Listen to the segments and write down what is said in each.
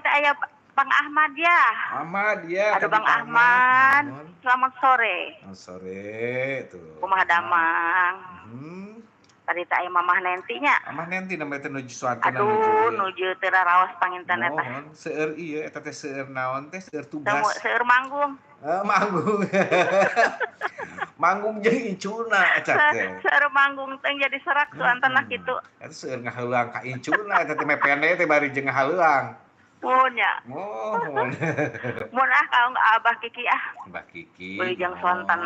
teh aya Bang Ahmad ya. Ahmad ya. Aduh Bang Ahmad. Selamat sore. Selamat sore tuh. Kumaha damang. Tadi teh aya Mamah Nenti nya. Mamah Nenti namanya teh nuju suantena. Aduh, nuju teu raraos panginten eta. Mohon seueur ieu eta teh seueur naon teh seueur tugas. Seueur manggung. Manggung. Manggung jeung incuna eta teh. Seueur manggung teh jadi serak suantena kitu. Eta seueur ngaheulang ka incuna eta teh mepende teh bari jeung ngaheulang. Mun nya. Mohon. Mun ah ka Abah Kiki ah. Abah Kiki. Beuh jeung suanten.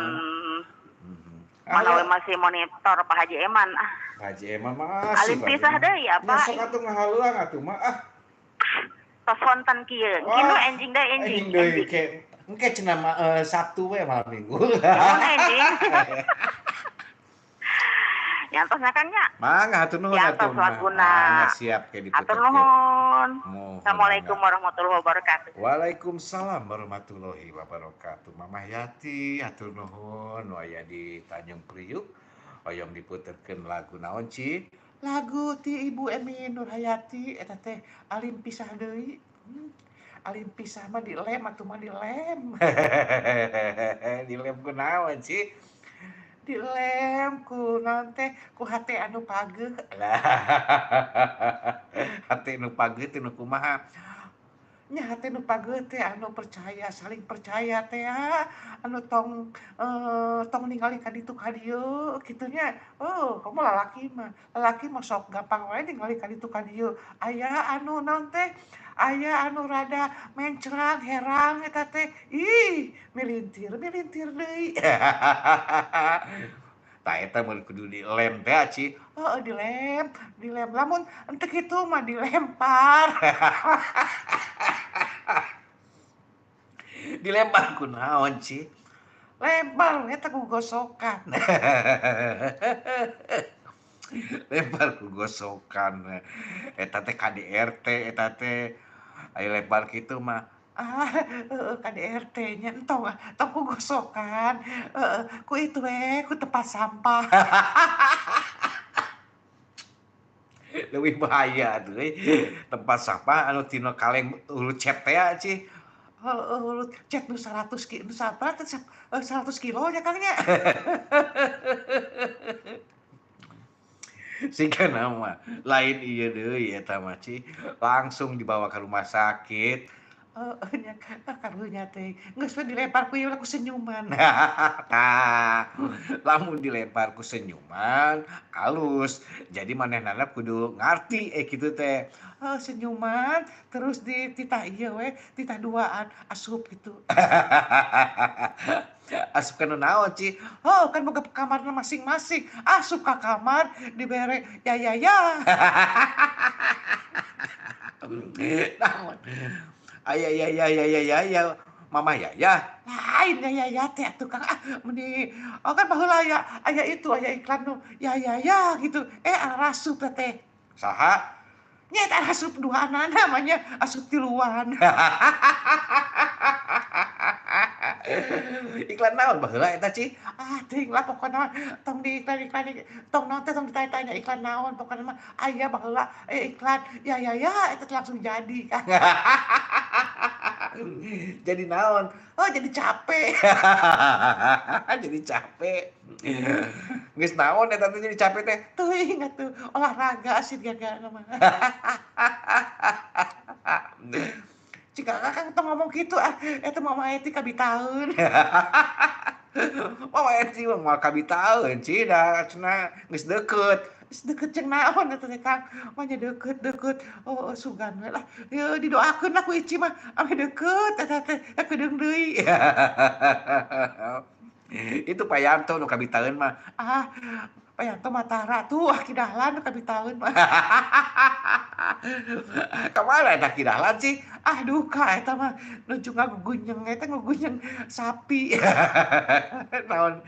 Mana we masih monitor Pak Haji Eman ah. Pak Haji Eman masih. Alim pisah deui apa. Sok atuh ngaheulang atuh mah ah. Tos sonten kieu. Kieu enjing deui enjing. Enjing deui ke. Engke cenah mah Sabtu we malam Minggu. Mun enjing. Yantos nya Kang nya. Mangga hatur nuhun atuh. Yantos laguna. Siap ke ditutup. Hatur nuhun. Assalamualaikum warahmatullahi wabarakatuh. Waalaikumsalam warahmatullahi wabarakatuh. Mamah Yati hatur nuhun nu aya di Tanjung Priuk. Hoyong diputerkeun lagu naon Ci? Lagu ti Ibu Emi Nurhayati eta teh alim pisah deui. Alim pisah mah dilem atuh mah dilem. Dilem ku naon Ci? Dilem ku naon teh ku hate anu pageuh. Lah. Hate nu pageuh teh nu kumaha? Nya hate nu pageuh teh anu percaya, saling percaya teh anu tong tong ningali ka ditu ka dieu kitu nya. Oh, komo lalaki mah. Lalaki mah sok gampang wae ningali ka ditu ka dieu. Aya anu naon teh? Aya anu rada mencrang herang eta teh. Ih, milintir deui. Tah eta mun kudu dilem teh Ci. Heuh dilem, dilem. Lamun henteu kitu mah dilempar. Dilempar ku naon Ci? Lempar eta ku gosokan. Lempar ku gosokan. Eta teh KDRT eta teh. Aya lempar kitu mah. Ah, KDRT nya entong ah, tong ku gosokan. Heeh, ku itu we, ku tempat sampah. Leuwih bahaya atuh euy. Tempat sampah anu tina kaleng hulu cet teh Ci. Heeh, hulu cet nu 100 ki, nu sabar teh 100 kilo nya Kang nya. Sigana mah lain ieu deui eta mah Ci, langsung dibawa ke rumah sakit. Heeh nya karunya teh geus we dilempar ku ieu ku senyuman. Tah, lamun dilempar ku senyuman alus. Jadi manehna kudu ngarti kitu teh. Heuh senyuman terus dititah ieu we, titah duaan asup kitu. Asup ka nu naon Ci? Oh kan boga kamarna masing-masing. Asup ka kamar dibere ya ya ya. Naon? Aya ya ya ya ya ya ya Mama ya ya. Lain ya ya ya teh atuh Kang ah meuni. Oh kan baheula aya aya itu aya iklan nu ya ya ya gitu. Arasup teh. Saha? Nya eta asup duaanana namanya asup tiluan. Iklan naon baheula eta Ci? Ah teuing lah pokona tong di iklan-iklan tong naon teh tong ditanya-tanya iklan naon pokona mah aya baheula iklan ya ya ya eta langsung jadi. Jadi naon? Oh jadi capek. Jadi capek. Geus naon eta teh jadi capek teh? Teuing atuh olahraga sih gara-gara mah. Cik Kakang tong ngomong kitu ah, eta Mama Eti kabitaeun. Mama Eti mah moal kabitaeun Ci da cenah geus deukeut. Geus deukeut jeung naon atuh teh Kang? Mah nya deukeut-deukeut. Oh sugan we lah. Ieu didoakeun lah ku Ici mah ame deukeut eta teh kedeung deui. Itu Pak Yanto nu kabitaeun mah. Ah, Pak Yanto mah tara tuh ah Ki Dahlan nu kabitaeun mah. Kamana eta Ki Dahlan Ci? Ah duka eta mah nuju ngagugunyeng eta ngugunyeng sapi. Naon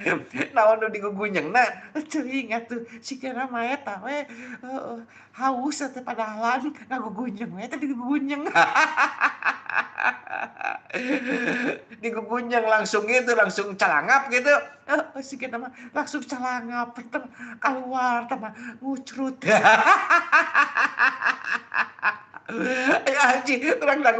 naon nu digugunyengna? Teuing atuh sigana mah eta we heueuh haus teh Pak Dahlan ngagugunyeng we eta digugunyeng. Digugunyeng langsung gitu, langsung calangap gitu. Sigana mah langsung calangap eta keluar teh mah ngucrut. Ayo Ci, urang